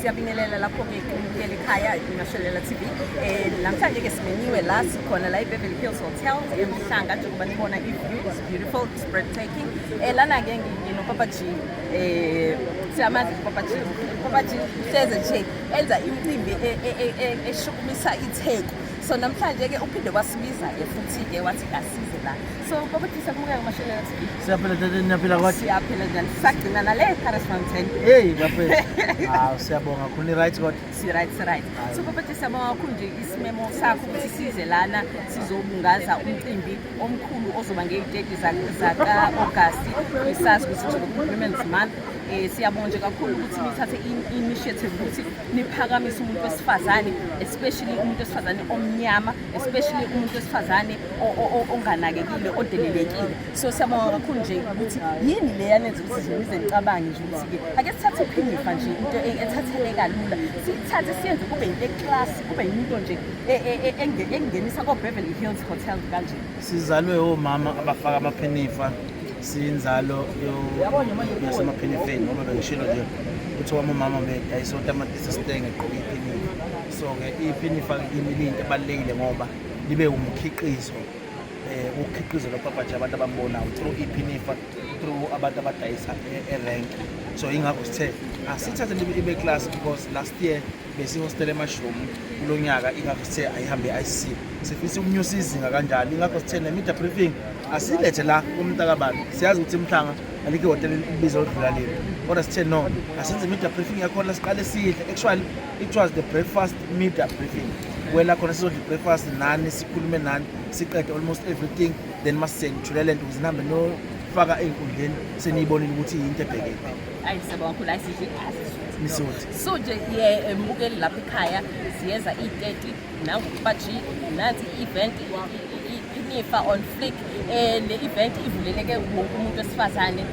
Siyabingelela lapho-ke kumbukeli ekhaya iMashelela TV. Namhlanje-ke simenyiwe la, sikhona la e-Beverly Hills Hotel eMhlanga. Njengoba nibona, i-view is beautiful, it's breathtaking. Lana-ke nginoPapa G. Siyamazi uPapa G. Papa G uhleze nje enza imicimbi eshukumisa iTheku. So namhlanje-ke uphinde wasibiza-ke futhi-ke wathi asize la. So Papa G, siyakumukela kuMashelela TV. Siyaphila tete, niyaphila kwathi? Siyaphila njani? Sagcina nale Paris Mountain. Hey bafethu. Hawu, siyabonga kakhulu, ni right kodwa? Si-right, si-right. So Papa G, siyabonga kakhulu nje isimemo sakho ukuthi size lana sizobungaza umcimbi omkhulu ozoba ngeyi-30 zaka-Agasti. Isazi ukuthi kuzobe ku-Women's Month. Siyabonga nje kakhulu ukuthi nithathe i-initiative ukuthi niphakamise umuntu wesifazane, especially umuntu wesifazane omnyama, especially umuntu wesifazane onganakekile, odelelekile. So siyabonga kakhulu nje ukuthi yini le yanenza ukuthi nje nize nicabange nje ukuthi-ke ake sithathe iphinifa nje, into ethatheleka lula, siyithathe siyenze kube into e-class, kube yinto nje engenisa ko-Beverly Hills Hotel kanje. Sizalwe omama abafaka amaphinifa, siyinzalo yasemaphinifeni, ngoba bengishilo nje ukuthi wami umama bedayisa otamatisi esitenge egqoke iphinifa. So-ke iphinifa kimi liyinto ebalulekile ngoba libe umkhiqizo, ukukhiqizo loPapa nje abantu abambonayo through iphinifa, through abantu abadayisa erenk. So ingakho sithe asithathe libe ibe class, because last year besihostele eMashroom, kulo nyaka ingakho sithe ayihambe i-ICC. Sifisa ukunyusa izinga kanjalo, ingakho sithe ne-media briefing asilethe la kumntakabani. Siyazi ukuthi iMhlanga alikho ihhotela elibiza oludlula leli, kodwa sithe no, asenze i-media briefing yakhona, siqale sidle. Actually, it was the breakfast media briefing wela khona, sizodla i-breakfast nani, sikhulume nani, siqede almost everything, then mase senithule lento ukuze nihambe nofaka ey'nkundleni seniyibonile ukuthi yinto ebhekephi. Ayi, siyabonga kakhulu. Ayi, sidle. Nisuthi. So nje ye mbukeli lapha ekhaya, siyeza i-30 nangu G, nansi i-event, iphinifa on fleek. Le event ivuleleke wonke umuntu wesifazane,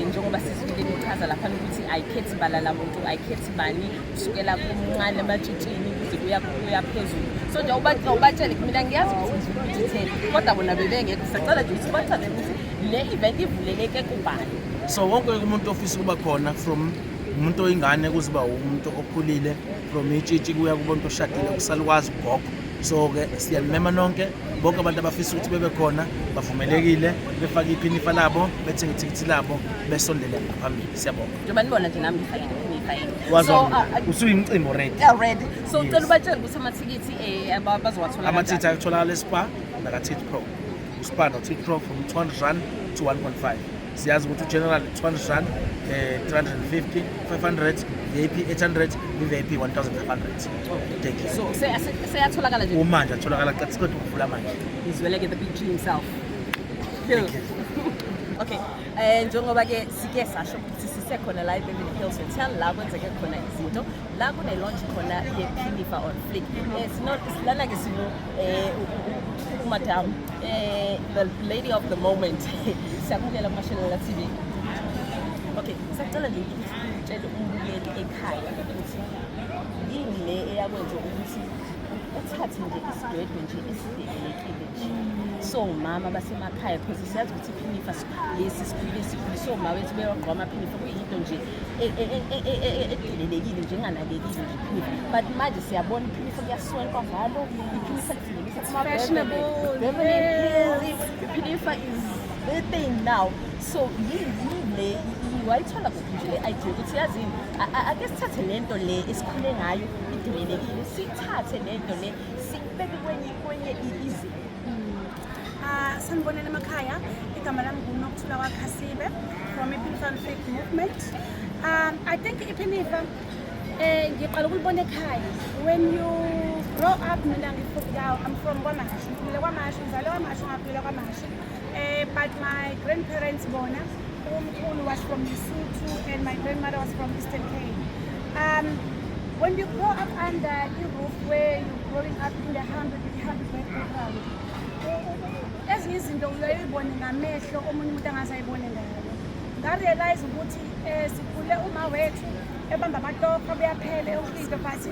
njengoba sizwile nichaza lapha ukuthi ayikhethi bala lamuntu, ayikhethi bani, kusukela kumncane ematshitshini kuze kuya phezulu. So nje ubatshele, mina ngiyazi ukuthi ngizwile ukuthi itheni, kodwa bona bebengekho. Sacela nje ukuthi ubachazele ukuthi le event ivuleleke kubani. So wonke umuntu ofisa ukuba khona, from umuntu oyingane kuze uba umuntu okhulile, from itshitshi kuya kubantu oshadile, kusalukwazi ugogo. So-ke siyanimema nonke, bonke abantu abafisa ukuthi bebe khona bavumelekile, befake iphinifa labo, bethenge ithikithi labo, besondele ngaphambili. Siyabonga. Njengoba nibona nje, nami ngifakile iphinifa yini. Wazi So usuyimcimbi already. Already. So Yes. ucela ubatshele ukuthi amathikithi bazowathola Amathikithi kanjani? ayatholakala eSpar naka-Ticketpro, uSpar no-Ticketpro, from R200 to 1.5. Siyazi ukuthi ugeneral R200, 350, 500, VIP 800, VVIP 1500. Thank you. So seyatholakala nje? Umanje atholakala, qeda siqeda ukuvula manje. Ngizwele-ke the big G himself. Thank you. Okay, njengoba ke sike sasho ukuthi sisekhona la eBeverly Hills Hotel, la kwenzeke khona izinto, la kune launch khona yephinifa on fleek. Sino lana ke sino umadam, the lady of the moment. Siyamukela kuMashelela TV. Okay, sacela nje ukuthi utshele umbukeli ekhaya ukuthi yini le eyakwenza ukuthi uthathe nje isidwedwe nje esidekelekile nje, so mama basemakhaya, because siyazi ukuthi iphinifa lesi sikhulile, sikhuliswe omama bethu bewagqoka amaphinifa, kuyinto nje edelelekile nje, enganakekile nje iphinifa. But manje siyabona iphinifa kuyaswenkwa ngalo, iphinifa lisingenisa Fashionable. Beverly Hills. Iphinifa is the thing now. So yini le wayithola kuphi nje le idea ukuthi yazini, ake sithathe lento le esikhule ngayo idelelekile, sithathe lento le sibeke kwenye izinga? Ah, sanibonela emakhaya. Igama lami nguNokuthula waKhasibe from iPhinifa Fleek Movement. I think iphinifa ngiqala ukulibona ekhaya. When you grow up, mina ngifunda, I'm from KwaMashu. Ngikhulele KwaMashu, ngizalwe KwaMashu, ngakhulele KwaMashu. But my grandparents bona, umkhulu was from Lesotho and my grandmother was from Eastern Cape. When you grow up under a roof where you're growing up in the humble, humble background, ezinye izinto uyayibone ngamehlo omunye umuntu angaze ayibone ngayo. Nga-realize ukuthi sikhule uma wethu ebamba amatoho, abuyaphele yonke into, but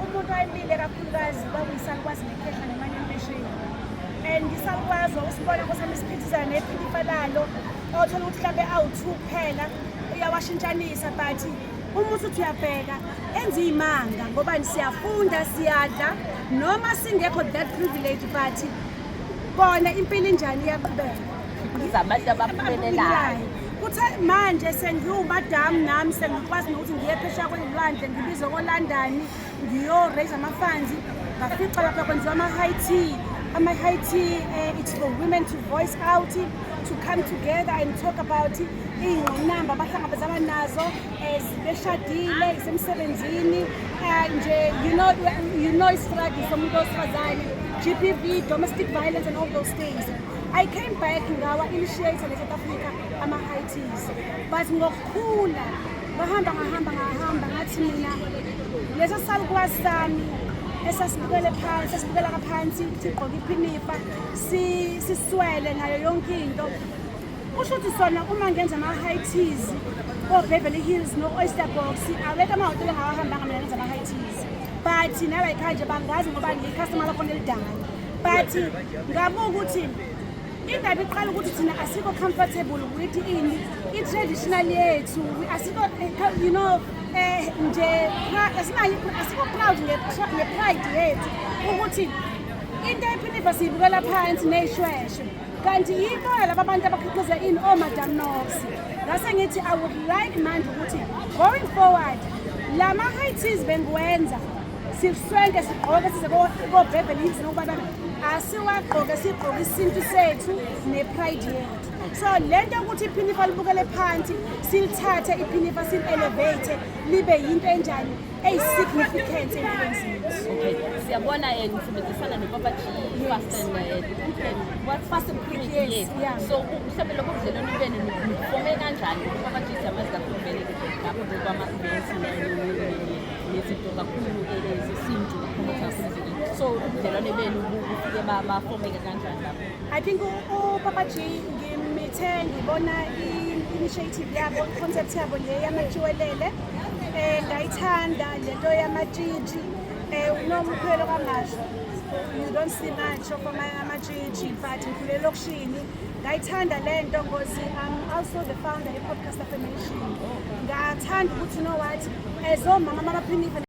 umuntu wayemile kakhulukazi kwakuyisalukwazi nekhehla nemane empesheni. And isalukwazi usibona kusami isiphithizana nephinifa lalo, othola ukuthi mhlawumbe awu-two kuphela, uyawashintshanisa, but Uma usuthi uyabheka, enza iy'manga, ngoba siyafunda, siyadla, noma singekho that privilege, but kona impilo injani, iyaqhubeka. Khiqiza abantu abaphumelelayo. Kuthe manje sengiwumadamu nami, sengikwazi nokuthi ngiye phesheya kwezilwandle, ngibizwe koLondon, ngiyo-raise ama-funds. Ngafica lapha kwenziwa ama-high tea. Ama-high tea, it's for women to voice out, to come together and talk about iy'ngqinamba abahlangabezana nazo beshadile, isemsebenzini, nje you know i-struggle somuntu wesifazane, GBV, domestic violence and all those things. I came back, ngawa-initiate le-South Africa ama-high teas, but ngokukhula ngahamba, ngahamba, ngahamba, ngathi mina leso salukwazi sami esasibukele phansi, esibukela ngaphansi, sigqoke iphinifa, siswele nayo yonke into. Kusho ukuthi sona uma ngenza ama-high teas ko-Beverly Hills no-Oyster Box, awekho amahhotela engawahambanga mina ngenza ama-high teas, but nala ekhaya nje bangazi ngoba ngiyi-customer lakhona elidala. But ngabuka ukuthi indaba iqala ukuthi thina asikho comfortable with ini, i-traditional yethu. Asikho nje asinayo, asikho proud nge-pride yethu, ukuthi into ephinifa siyibukela phansi ney'shweshwe, kanti yibona laba bantu abakhiqiza ini, oMadam Nox. Ngase ngithi I would like manje ukuthi going forward lama-high teas bengiwenza, siswenke, sigqoke, size ko-Beverly Hills nokubana asiwagqoke, sigqoke isintu sethu ne-pride yethu. So le nto yokuthi iphinifa libukele phansi, silithathe iphinifa, sil-elevate, libe yinto enjani, eyi-significant ey'mpilweni zethu. Okay, siyabona nisebenzisana noPapa G, Fast and Quick and what? Fast and Quick, yes, yeah. So mhlawumbe lokho budlelwano benu nifome kanjani? UPapa G siyamazi kakhulu vele lapho kwama-events nezinto kakhulu zesintu, promote kakhulu izinto. So ubudlelwane benu bufike bafomeka kanjani lapho? I think uPapa G ngimithe ngibona i-initiative yabo, i-concept yabo le yamatshiwelele. Ngayithanda lento yamatshitshi. Noma ukhulele KwaMashu, you don't see much of amatshitshi, but ngikhulele elokishini. Ngayithanda lento because I'm also the founder ye-podcast affirmation. Ngathanda ukuthi, you know what, as omama amaphinifa